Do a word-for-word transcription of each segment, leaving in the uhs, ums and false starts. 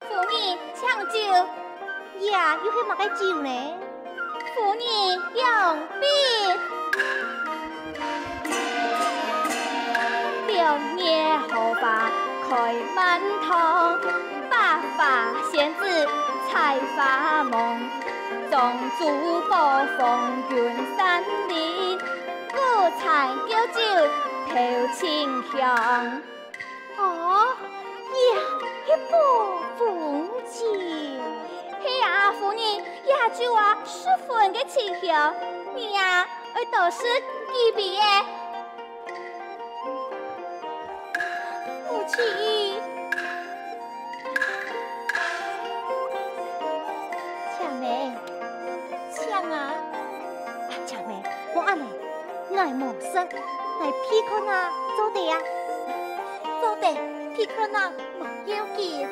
夫人，請酒。這又係麼个酒呢？夫人，兩杯。六月荷花開滿堂，百花仙子採花紅。莊主高峰君山林，古菜舊酒透清香。 哦，這係寶鳳酒。係啊，夫人，這酒啊，十分个清香。你啊，愛多食幾杯仔。母親。 青梅，請啊！啊，青梅，莫恁呢，𠊎無食，𠊎鼻看啊，做得啊？做得，鼻看啊，無要緊。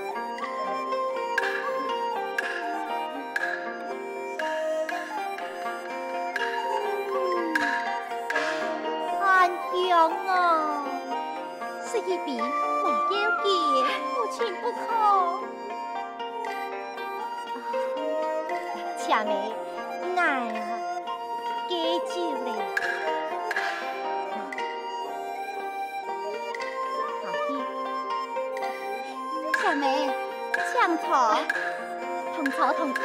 嗯，還香啊！食一杯，無要緊，母親不渴。 青梅，𠊎啊，戒酒咧。好去。青梅，請坐。同坐，同坐。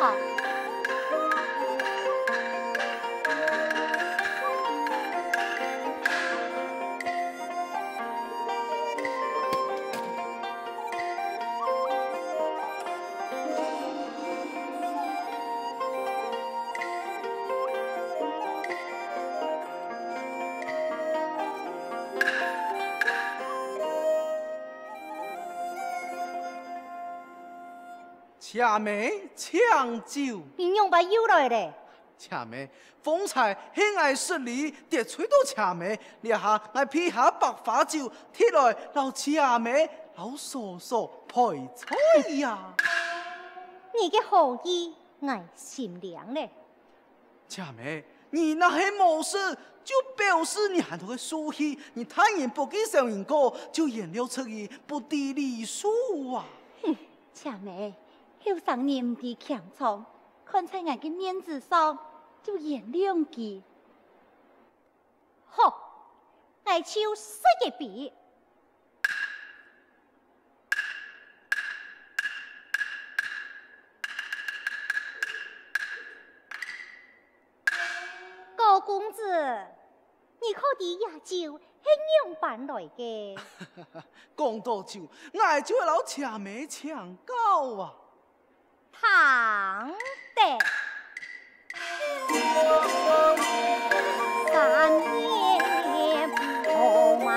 青梅，請酒。你仰般又來咧？青梅，方才係𠊎失禮，得罪到青梅，這下𠊎備下百花酒，提來摎青梅摎嫂嫂賠罪呀。你个好意，𠊎心領咧。 青梅，你若係無食，就表示你還頭个受氣，你大人不記小人過，就原諒出於不知禮數啊！哼，青梅，後生人毋知輕重，看在𠊎个面子上，就原諒佢。好，𠊎就食一杯。 高公子，你可知這酒係仰般來个？講到酒，𠊎就愛摎青梅請教啊！ 倘得。三年紅啊，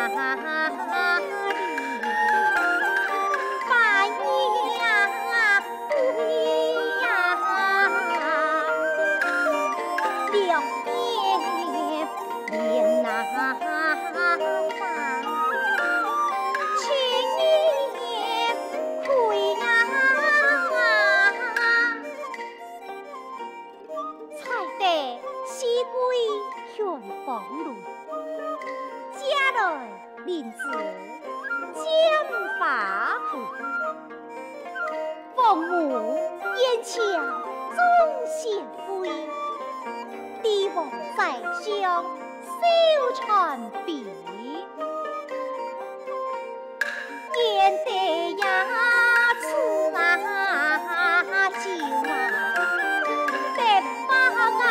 八年啊，六年 莲啊花，七月亏啊，采得四季全芳蕊，借來 林子见花蕊，王母宴请众贤惠，帝王宰相笑传杯。愿得呀，醋啊，酒啊，得饱啊，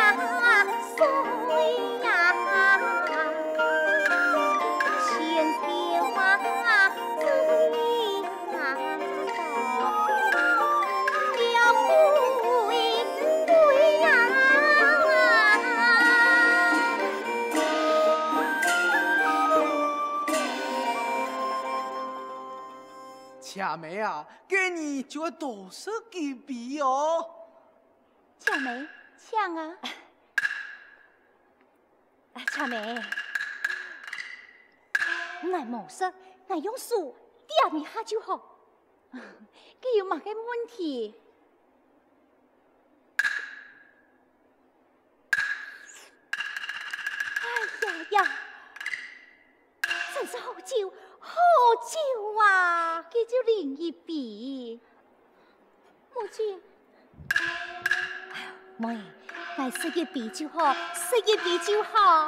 青梅啊，今你就愛多食幾味哦。小妹，請啊。啊，小妹，𠊎無食，𠊎用手點一下就好。佢有麼个問題？ 哎呀呀，真係好酒，好酒啊！佢就啉一杯。母親，哎呀，妹，𠊎食一杯就好，食一杯就好。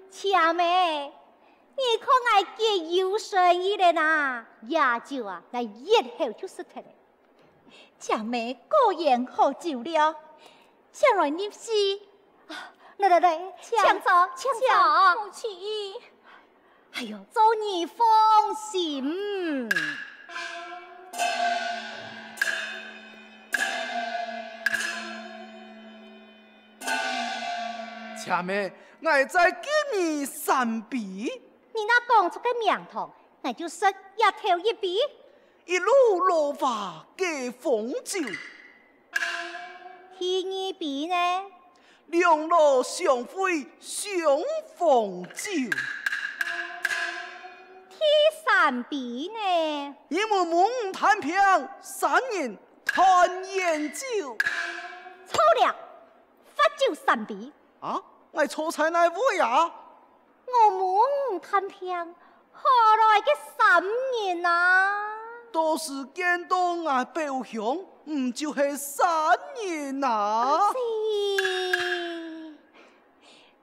小妹， 你看𠊎幾有誠意咧哪，這酒啊，𠊎一口就食忒咧。小妹果然好酒了，請來入席。啊，來來來，請，請坐，請坐。母親。哎喲，做你放心。 小妹，𠊎再敬你三杯。你若講出个名堂，𠊎就食這頭一杯。一路落花解風酒。第二杯呢？兩老相會相逢酒。第三杯呢？一門門五旦枋，三人團圓酒。錯了， 罰酒三杯。啊，𠊎錯在哪位啊？我問探聽，何來个三人啊？到時見到𠊎表兄，毋就係三人啊？係，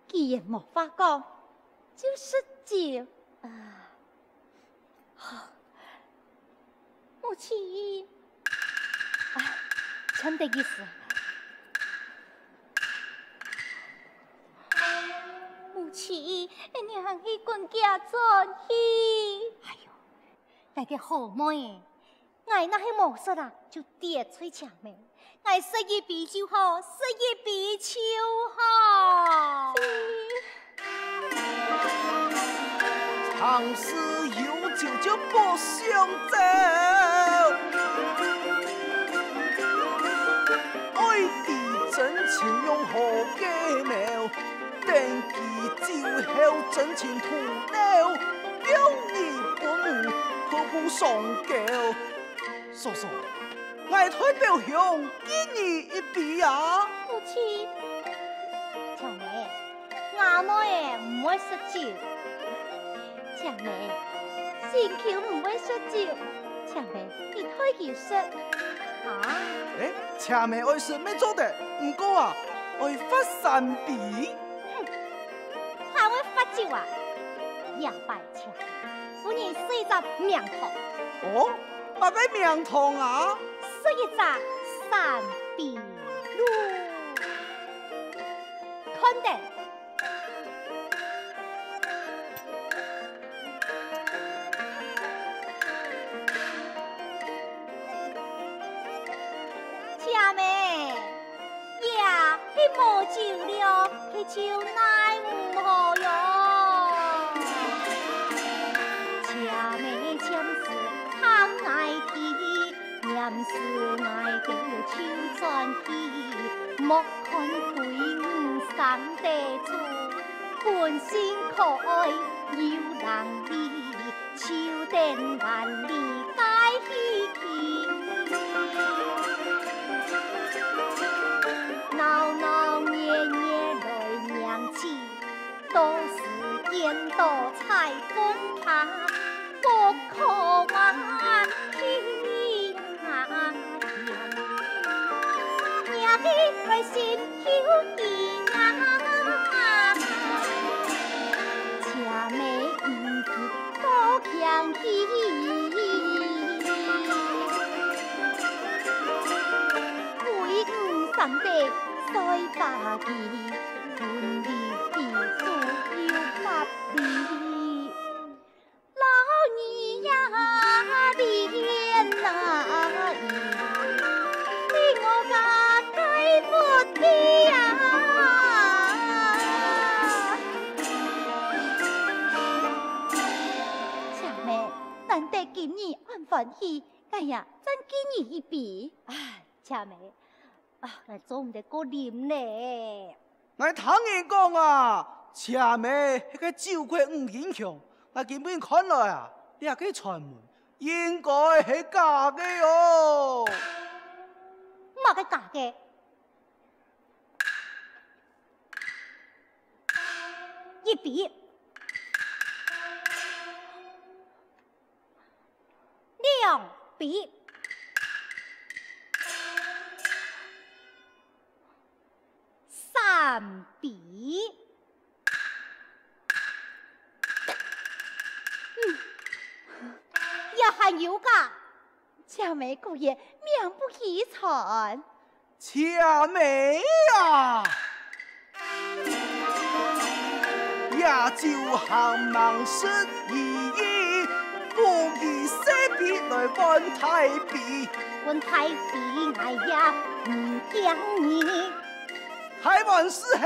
既然無話講，就食酒啊。 母親。啊，請等一時。母親，你還係趕遽轉去。哎喲，𠊎个好妹，𠊎若係無食啊，就跌碎淨命。 𠊎食一杯就好，食一杯就好。常思有酒就不相爭，愛知真情用好計謀，等佢酒後真情吐露，表你本無，吐不上口。 嫂嫂，𠊎代表兄敬你一杯啊！母親，小妹，吾妹仔毋會食酒。小妹，心臼毋會食酒。小妹，你代佢食啊！欸，小妹愛食乜做得，毋過啊，愛罰三杯。哼，還會罰酒啊？這擺請 分你食一隻名堂。哦，麼个名堂啊？食一隻三杯路。看等。姐妹， 呀，係無酒了，佢就奈毋何喲。姐妹暫時聽𠊎知，黏時𠊎兜就轉去，莫看歸五省得處，本性可愛又伶俐。 就等萬里皆希奇。鬧鬧熱熱來迎接，到時見到彩虹橋，不可挽回。 若个愛心臼齒啊，姐妹毋知多驚奇。歸五省得衰把佢，分你知足有百里。 老二呀，你哪，你我家该不得呀！歡喜，𠊎也再敬你一杯。唉，姐妹，啊，𠊎做毋得過啉呢。𠊎聽人講啊，姐妹係个酒鬼女英雄，𠊎今晡看來啊，這个銓文應該係假个哦。麼个假个？ 一杯，兩杯，三杯。嗯，也還有假。 姐妹果然名不虛傳。姐妹啊！夜酒行猛食依依，不如細別來換大杯。換大杯，𠊎也毋驚你。大碗伺候。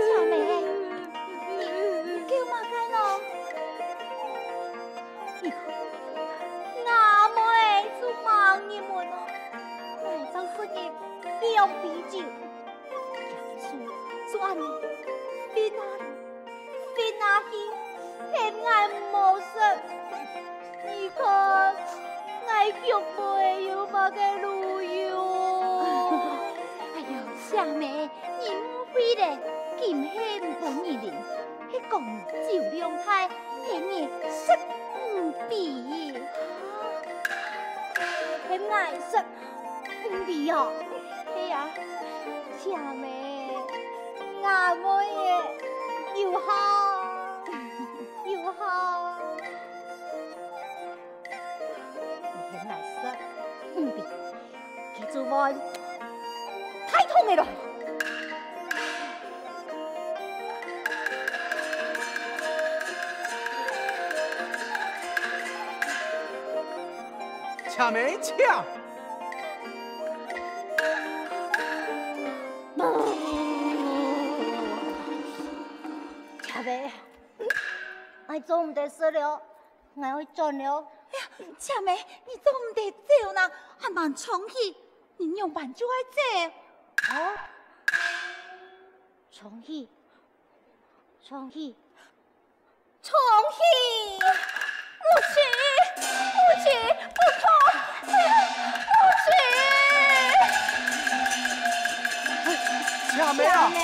姐妹，你，你救麼个呢？你看，吾妹就吂入門哦，𠊎正食了兩杯酒， 就恁呢，分啊來，分啊去，喊𠊎毋好食。你看，𠊎腳背有麼个路喲？哎喲，姐妹，你誤會了，今係毋分你啉，係講酒量大，喊你食五杯。喊𠊎食 五杯哦。係啊，姐妹，吾妹仔有好，有好。你喊𠊎食五杯，佢就會大痛个咯。 姐妹請。姐妹，𠊎做毋得食了，𠊎愛轉了。哎呀，姐妹，你做毋得走哪，還吂沖氣，你仰般就愛走？哦，沖氣，沖氣。 沖氣！不行，不行，不可！不行！姐妹啊！姐妹！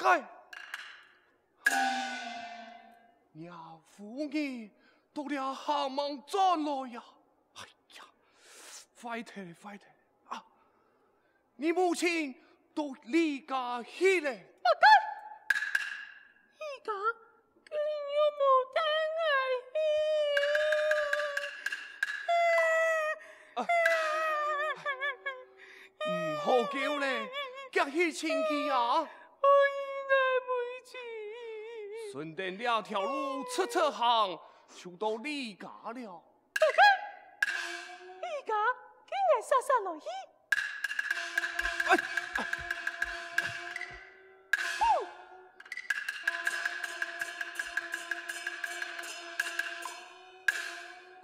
哎，若夫人到這下吂轉來呀？哎呀，壞忒了，壞忒了！啊，你母親到李家去了。麼个？李家？ 佢又無帶𠊎去。啊，毋好噭咧，遽去尋佢啊！我應該會去。順等這條路直直行，就到李家了。李家，今日煞煞來去。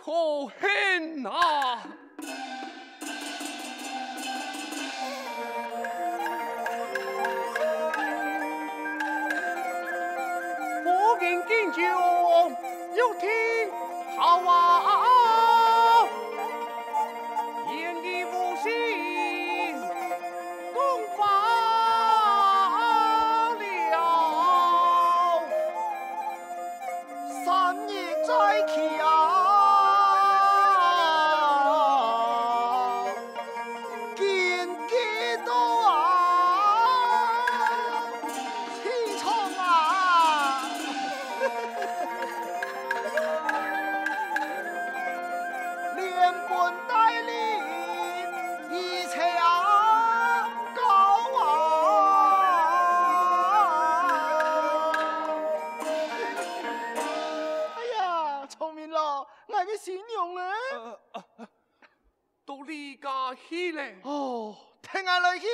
可恨啊！夫人敬酒，玉聽好啊！ 言語無心，公罷了。三日再去啊，見幾多啊，淒愴啊！ 連本帶利一齊啊，告啊！哎呀，聰明咯，𠊎个新娘呢？呃，呃，呃，到李家去了。哦，跈𠊎來去。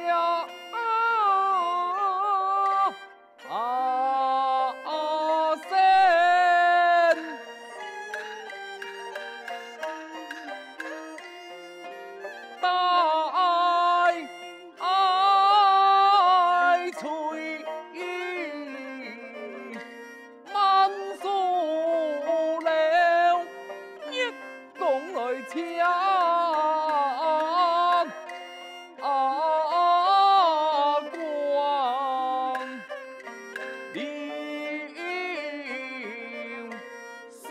呀！ 啊，啊，身带爱翠满树楼，月光来照。 啊，光临树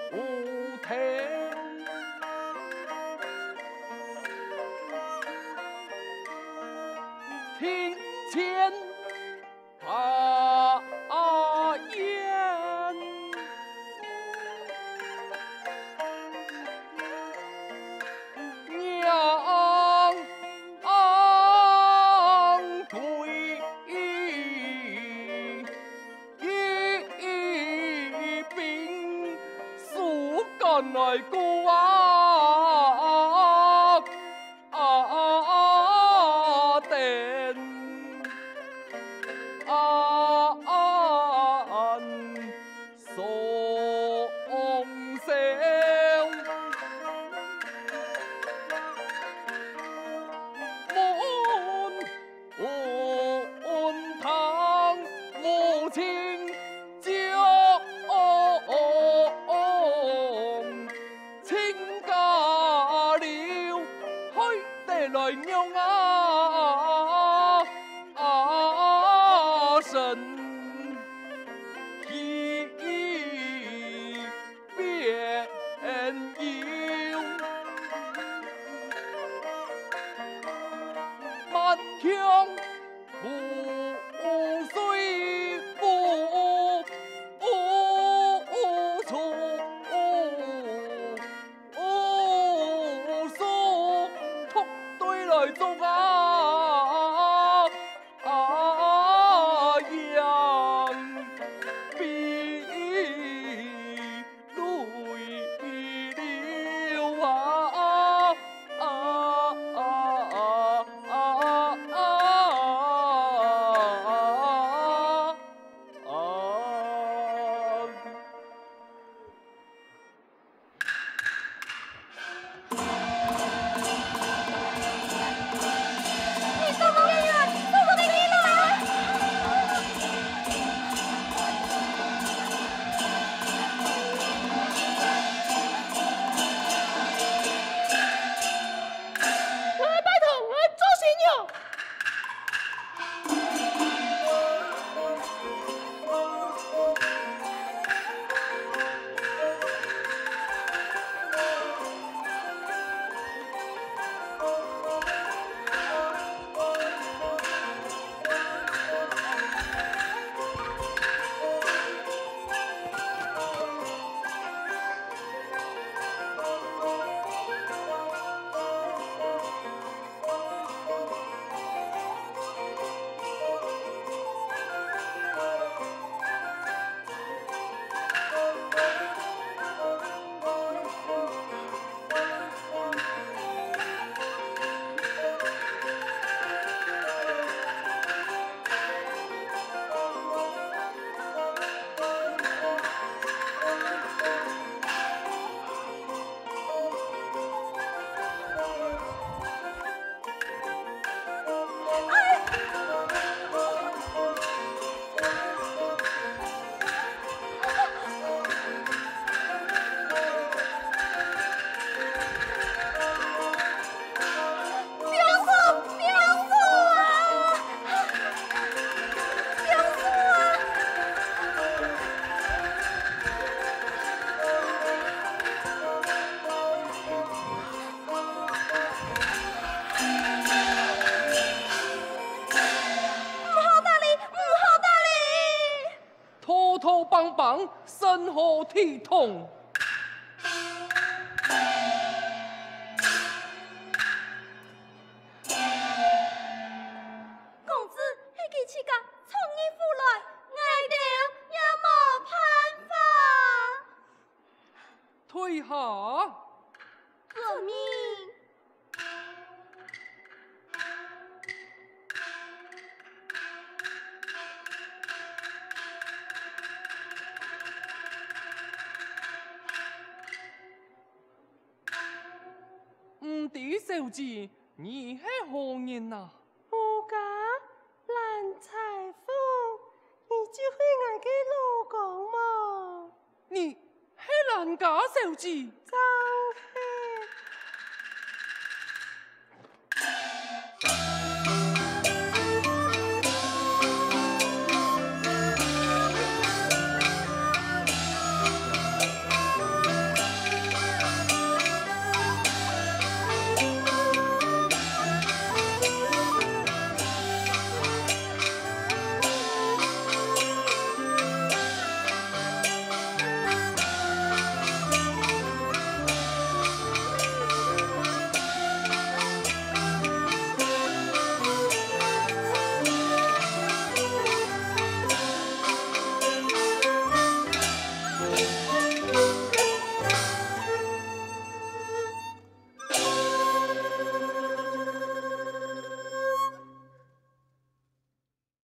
头。庭前 花烟。娘对一柄树干来过啊。 啊，等啊，送寿。门 堂母亲就亲家了，害得来娘啊，啊，身体 变有满腔苦水苦楚，苦楚托对来做啊，啊呀！幫，甚好抵擋。公子，係佢自家衝入府來，𠊎兜也無辦法。退下！遵命。 毋知小姐，你係何人啊？我家蘭彩鳳，你就係𠊎个老公無？你係蘭家小姐？